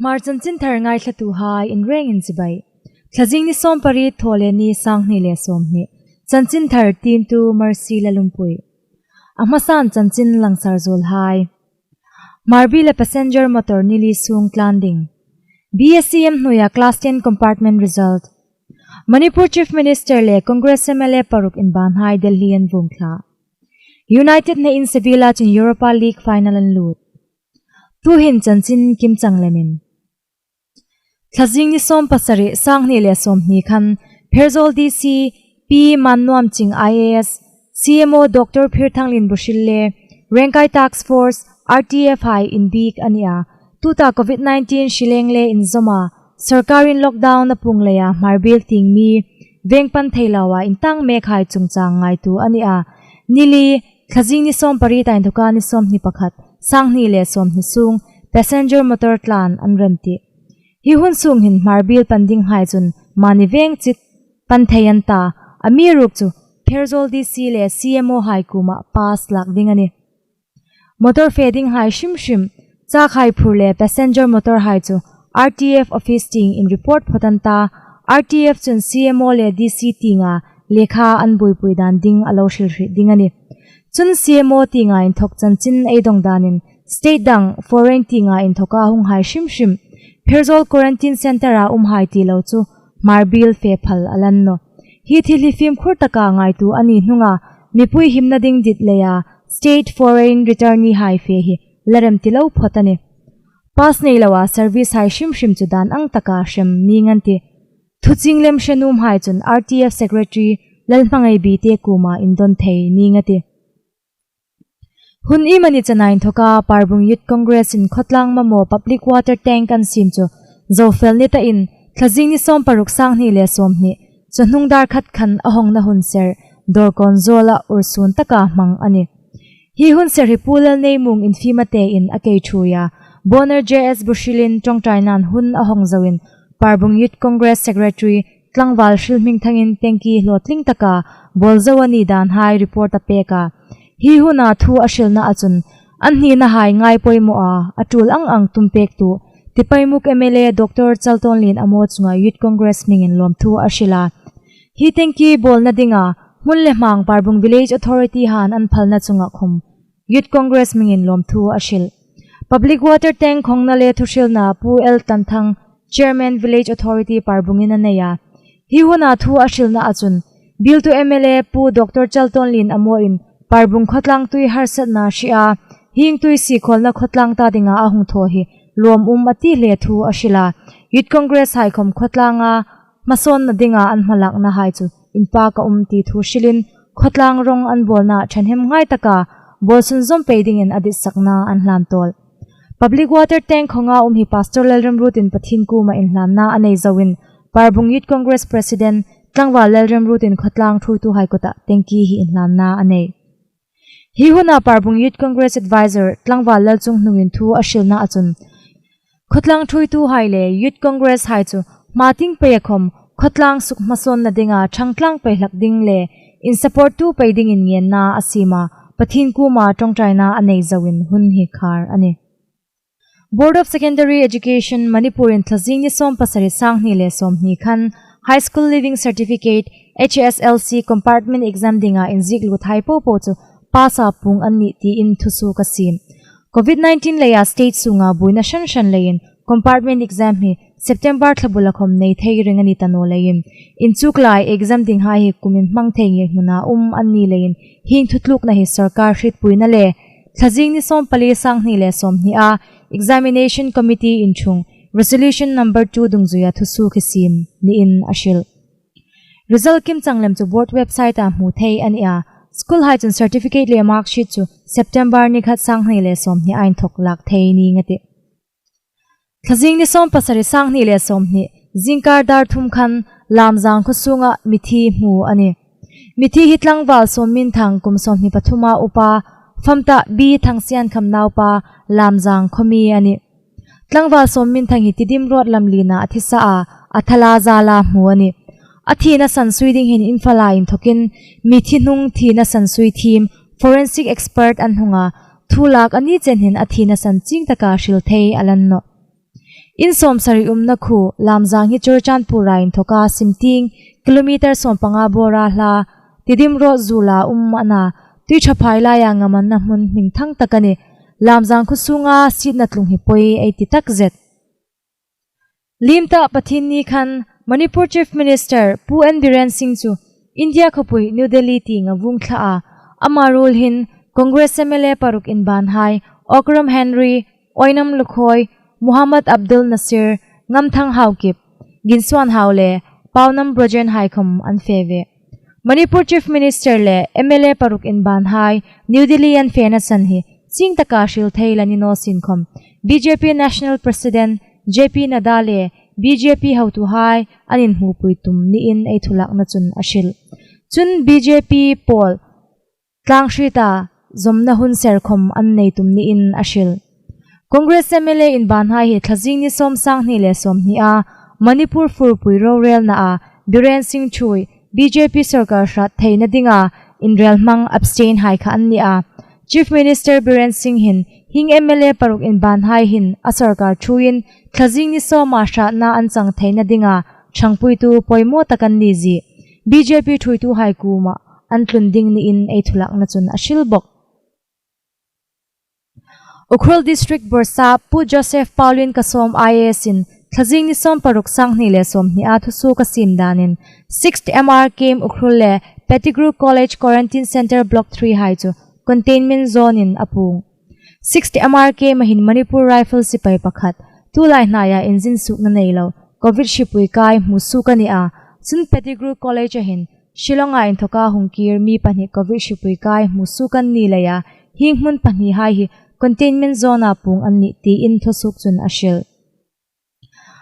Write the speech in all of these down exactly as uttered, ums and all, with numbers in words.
Hmar chanchinthar ngaithlatuhai inrengin chibai. Thlazing ni sawmpariet, Thawleni, sanghni le sawmhni. Chanchinthar tiemtu Mercy Lalungpui. A hmasan chanchin langsar zuolhai. Hmarbiel-a passenger motor ni li sung tlan ding. B S E M hnuoia class ten compartment result. Manipur Chief Minister le Congress M L A paruk inbanhai Delhi an vuong thla. United hnein Sevilla chun Europa League final an lut. Tuhin chanchin kimchang lemin. Thlazing ni sawmpasari, sanghni le sawmhni khan Pherzawl D C Pi Mannuamching I A S, C M O Doctor Phirthanglien Buhriel le Rengkai Task Force, R T F hai inbiek a ni a. Tuta Covid nineteen hrileng le inzawma, sorkarin lockdown a puong leia Hmarbiel tieng mi veng pan thei loa intang mekhai chungchang ngaituo a ni a. Ni li, Thlazing ni sawmpariet a inthoka ni sawmhni pakhat, sanghni le sawmhni sung passenger motor tlan an remti. Hi hun sung hin Hmarbiel pan dinghai chun mani veng chit pan thei an ta, amiruokchu Pherzawl D C le C M O hai kuoma pass lak ding a nih. Motor fe dinghai hrim hrim, chakhai phur le passenger motor hai chu R T F office tiengin report phawt an ta, R T F chun C M O le D C tienga lekha an buoipui dan ding a lo hrilhriet ding a nih. Chun C M O tienga inthok chanchin ei dong danin state dang, foreign tienga inthoka hunghai hrim hrim, Pherzawl quarantine centre-a umhai ti lo chu Hmarbiel fe phal a la ni nawh. Hi thil hi fimkhur taka ngaituo a ni hnunga mipui himna ding dit leia state, foreign returnee hai fe hi la remti lo phawt a nih. Pass nei loa service hai hrim hrim chu dan ang taka hrem ning an tih. Thuchieng lem hre nuomhai chun R T F Secretary Lalhmangai Bite kuoma indon thei ning a tih. Hun iemani chena inthoka Parbung Youth Congress-in khawtlang mamaw public water tank an siem chu Zofel ni tain Thlazing ni sawmparuk, sanghni le sawmhni, chawhnung dar khat khan a hawngna hun ser Dawrkawn zawla ursun taka hmang a nih. Hi hun ser hi Pu Lalneimung Infima tein a kei thuoi a, Boner J S Buhrielin ṭawngṭainain hun a hawng zoin Parbung Youth Congress Secretary Tlangval Hrilhmingthangin tanky hlawtling taka bawl zo a ni danhai report a pek a. Hi huna thu a hrilnaa chun an hninahai ngai poimawa a tul ang ang tum pektu Tipaimukh M L A Doctor Chaltonlien Amo chunga Youth Congress hmingin lawmthu a hril a. Hi tanky bawlna dinga hmun le hmang Parbung Village Authority han an phalna chunga khawm Youth Congress hmingin lawmthu a hril. Public water tank hawngna le thuhrilna Pu L Tlanthang, Chairman Village Authority Parbungin a nei a. Hi huna thu a hrilnaa chun, bieltu M L A Pu Doctor Chaltonlien Amoin Parbung khawtlang tui harsatna hriea, hieng tui sikhawlna khawtlang ta dinga a hung thaw hi lawmum a ti hle thu a hril a. Youth Congress hai khawm khawtlanga hmasawnna dinga an hmalaknahai chu inpak a um ti thu hrilin, khawtlang rawng an bawlna ṭhahnem ngai taka bawl sunzawm pei dingin a ditsakna an hlan tawl. Public water tank hawnga um hi Pastor Lalremruotin Pathien kuoma inhlanna a nei zoin, Parbung Youth Congress President Tlangval Lalremruotin khawtlang thuoituhai kuta tanky hi inhlanna a nei. Hi huna Parbung Youth Congress Advisor Tlangval Lalchunghnungin thu a hrilnaa chun, khawtlang thuoituhai le Youth Congress hai chu hma tieng peia khawm khawtlang sukhmasawnna dinga ṭhangtlang pei hlak ding le insupporttu pei dingin ngenna a siem a, Pathien kuoma ṭawngṭaina a nei zoin hun hi khar a nih. Board of Secondary Education Manipur-in Thlazing ni sawmpasari, sanghni le sawmhni khan High School Leaving Certificate, H S L C, compartment exam dinga inziek luthai popo chu pass-a puong an nih tiin thusuok a siem. Covid nineteen leia state sunga buoina hran hran leiin compartment exam hi September thla bula khawm nei thei ring a ni ta naw leiin, inchuklai exam dinghai hi kumin hmang thei ngei hmuna um an ni leiin, hieng thutlukna hi sorkar hrietpuina le Thlazing ni sawmpali, sanghni le sawmhnia Examination Committee inṭhung Resolution number two dungzuia thusuok hi siem niin a hril. Result kimchang lem chu board website-a hmu thei a ni a. School hai chun certificate le mark sheet chu September ni khat, sanghni le sawmhnia inthok lak thei ning a tih. Thlazing ni sawmpasari, sanghni le sawmhni, zingkar dar thum khan Lamzang khaw sunga mithi hmu a nih. Mithi hi tlangval Sawmminthang, kum sawmhni pathuma upa, famta B Thangsiankam naupa, Lamzang khawmi a nih. Tlangval Sawmminthang hi Tidim Road lamliena a thisa a, a thala zala hmu a nih. A thina san sui ding hin Imphal-a inthokin mithi hnung thina san sui thiem forensic expert an hung a, thu lak a ni chen hin a thina san chieng taka hril thei a la ni nawh. In sawmsari umna khuo Lamjang hi Churachandpur-a inthoka simtieng kilometer sawmpanga bawra hla Tidim Road zuola um a na, Tuiṭhaphai laia ngamanna hmun hmingthang tak a nih. Lamjang khuo sunga sietna tlung hi pawi ei ti takzet. Liem ta Pathienni khan Manipur Chief Minister Pu N Biren Singh chu India khawpui New Delhi tieng a vuong thla a. Ama ruol hin Congress M L A paruk inbanhai Okram Henry, Oinam Lukhoi, Muhammad Abdul Nasir, Ngamthang Haokip, Ginsuan Hau le Paonam Brojen hai khawm an fe ve. Manipur Chief Minister le M L A paruk inbanhai New Delhi an fena san hi chieng taka hril thei la ni naw sien khawm, B J P National President J P Nadda le B J P hotuhai an inhmupui tum niin ei thulakna chun a hril. Chun B J P pawl tlanghrita zawmna hun ser khawm an nei tum niin a hril. Congress M L A inbanhai hi thlazing ni sawm, sanghni le sawmhnia Manipur furpui rorelnaa Biren Singh ṭhuoi B J P sawrkar hrat theina dinga inrel hmang abstain hai kha an ni a. Chief Minister Biren Singh hin hieng M L A paruk inbanhai hin a sawrkar ṭhuoiin thlazing ni sawma hratna an chang theina dinga ṭhangpuitu pawimaw tak an ni zie B J P ṭhuoituhai kuoma an tlun ding niin ei thulakna chun a hril bawk. Ukhrul District Bawrsa Pu Joseph Paulin Kasawm I A S in thlazing ni sawm paruk, sanghni le sawmhnia thusuok a siem danin sixth M R Camp Ukhrul le Pettigrew College Quarantine Centre Block three hai chu containment zone-in a puong. Sixth M R Camp-a hin Manipur Rifle sipai pakhat, tulai hnaia inzin suokna nei lo, Covid hripui kai hmusuok a ni a. Chun Pettigrew College-a hin Shillong-a inthoka hung kir mi pahni Covid hripui kai hmusuok an ni leia, hieng hmun pahnihai hi containment zone-a puong an nih tiin thusuok chun a hril.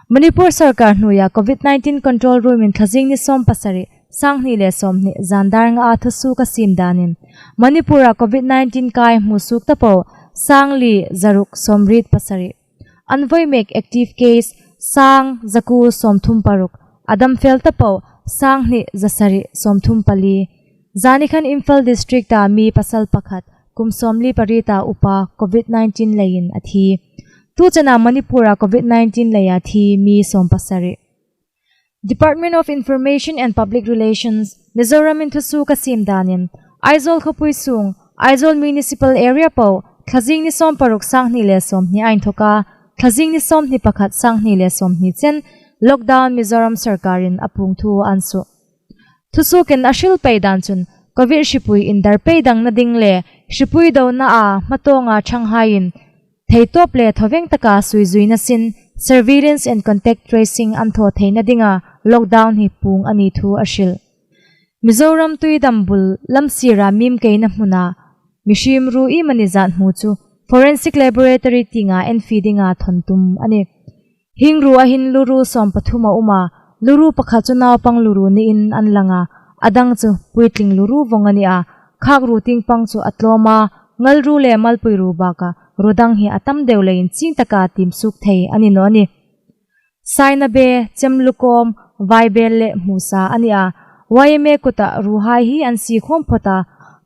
Manipur sawrkar hnuoia Covid nineteen control room-in thlazing ni sawm pasari, sanghni le sawmhni zan dar ngaa thusuok a siem danin Manipur-a Covid nineteen kai hmusuok ta po sangli zaruk sawmriet pasari. An voi mek active case sang zakuo sawmthum paruk, a dam fel ta po sanghni zasari sawmthum pali. Zani khan Imphal District-a mi pasal pakhat, kum sawmli parieta upa Covid nineteen leiin a thi. Tu chena Manipur-a Covid nineteen leia thi mi sawm pasari. Department of Information and Public Relations, Mizoram-in thusuok a siem danin, Aizawl khawpui sung, Aizawl Municipal Area po, thlazing ni sawm paruk, sanghni le sawmhnia inthoka thlazing ni sawmhni pakhat, sanghni le sawmhni chen lockdown Mizoram sawrkarin a puong thu an suo. Thusuokin a hril pei dan chun, Covid hripui indar pei dangna ding le hripui donaa hmatawnga ṭhanghaiin theitawp le thawveng taka suizuina sin surveillance and contact tracing an thaw theina dinga lockdown hi puong a ni thu a hril. Mizoram Tuidam bul lam sira mimkeina hmuna mihriem ru iemani zat hmu chu forensic laboratory tienga enfi dinga thawn tum a nih. Hieng rua hin luru sawm pathum a um a, luru pakhat chu naupang luru niin an lang a, a dang chu puitling luru vawng a ni a, khak ru tieng pang chu a tlawm a, ngal ru le malpui ru baka ru dang hi a tam deu leiin chieng taka tiem suok thei a ni naw a nih. Sainabe, Chemlukawm, Vaibel le Hmusa a ni a, Y M A kuta ruhai hi an sie khawm phawt a.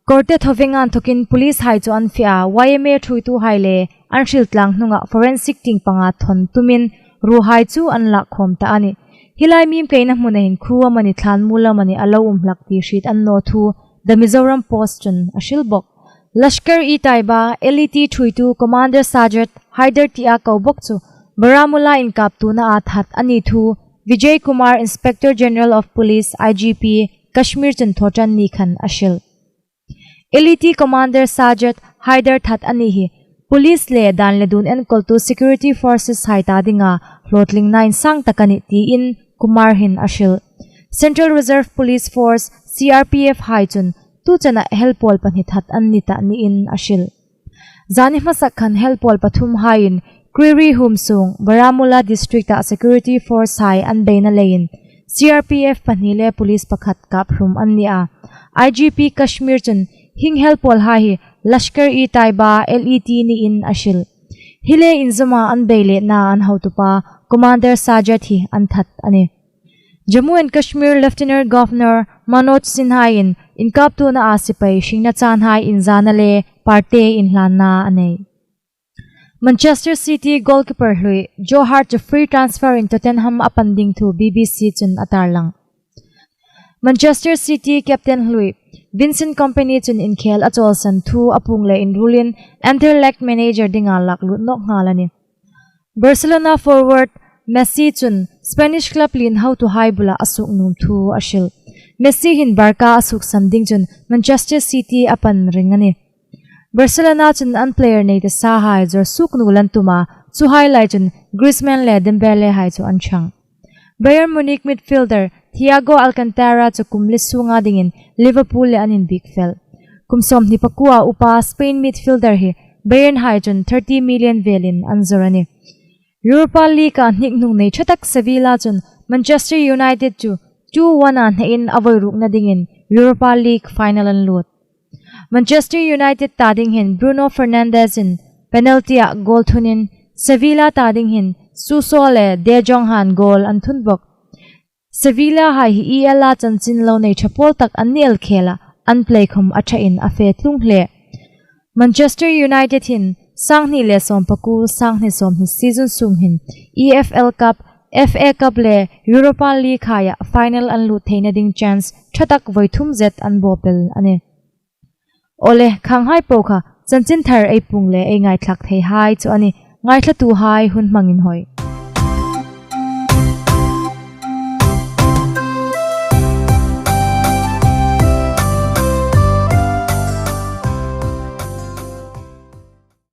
Kawrte thawvenga inthokin police hai chu an fe a, Y M A ṭhuoituhai le an hriltlang hnunga forensic tieng panga thawn tumin ruhai chu an lak khawm ta a nih. Hi lai mimkeina hmuna hin khuo amani thlanmuol amani a lo um hlak ti hriet a ni naw thu The Mizoram Post chun a hril bawk. Lashkar-e-Taiba, L E T ṭhuoitu Commander Sajid Haider tia ko bawk chu Baramulla inkaptuonaa that a ni thu Vijay Kumar, Inspector General of Police, I G P, Kashmir chun Thawṭanni khan a hril. L E T Commander Sajid Haider that a ni hi police le dan le dun enkawltu security forces hai ta dinga hlawtlingna insang tak a nih tiin Kumar hin a hril. Central Reserve Police Force, C R P F hai chun tu chena helpawl pahni that an ni ta niin a hril. Zani hmasa khan helpawl pathum haiin Kriri Hum sung Baramulla District-a security force hai an beina leiin C R P F pahni le police pakhat kap hrum an ni a. I G P Kashmir chun hieng helpawl hai hi Lashkar-e-Taiba, L E T niin a hril. Hi le inzawma an bei letna an hotupa Commander Sajid hi an that a nih. Jammu and Kashmir Lieutenant Governor Manoj Sinha-in inkaptuonaa sipai hringna chanhai inzana le parte inhlanna a nei. Manchester City goalkeeper hlui Joe Hart chu free transfer in Tottenham a pan ding thu B B C chun a tarlang. Manchester City captain hlui Vincent Kompany chun inkhel a chawlsan thu a puong le inruolin Anderlecht manager dinga lak lut nawk nghal a nih. Barcelona forward Messi chun Spanish club lien hotuhai bula a suok nuom thu a hril. Messi hin Barca a suoksan ding chun Manchester City a pan ring a nih. Barcelona chun an player nei ta sahai zawr suok nuol an tum a, chuhai lai chun Griezmann le Dembele hai chu an chang. Bayern Munich midfielder Thiago Alcantara chu kum li sunga dingin Liverpool le an inbiek fel. Kum sawmhni pakuo upa Spain midfielder hi Bayern hai chun thirty million velin an zawr a nih. Europa League a hnik hnung nei ṭha tak Sevilla chun Manchester United chu two one a hnein a voi rukna dingin Europa League final an lut. Manchester United ta ding hin Bruno Fernandes in penalty a goal thunin Sevilla ta ding hin Suso le De Jong han goal an thun bawk. Sevilla hai hi E L a chanchin lo nei ṭha pawl tak an ni el khela an play khom a ṭha in a fe tlung hle. Manchester United hin sanghni le sawmpakuo sanghni sawmhni season sung hin E F L Cup, F A Cup le Europa League haia final an lut theina ding chance ṭha tak voi thum zet an bawpel a nih. Awle, khanghai po kha chanchin thar ei puong le ei ngaithlak thei hai chu a nih. Ngaithlatuhai hun hmangin hoi.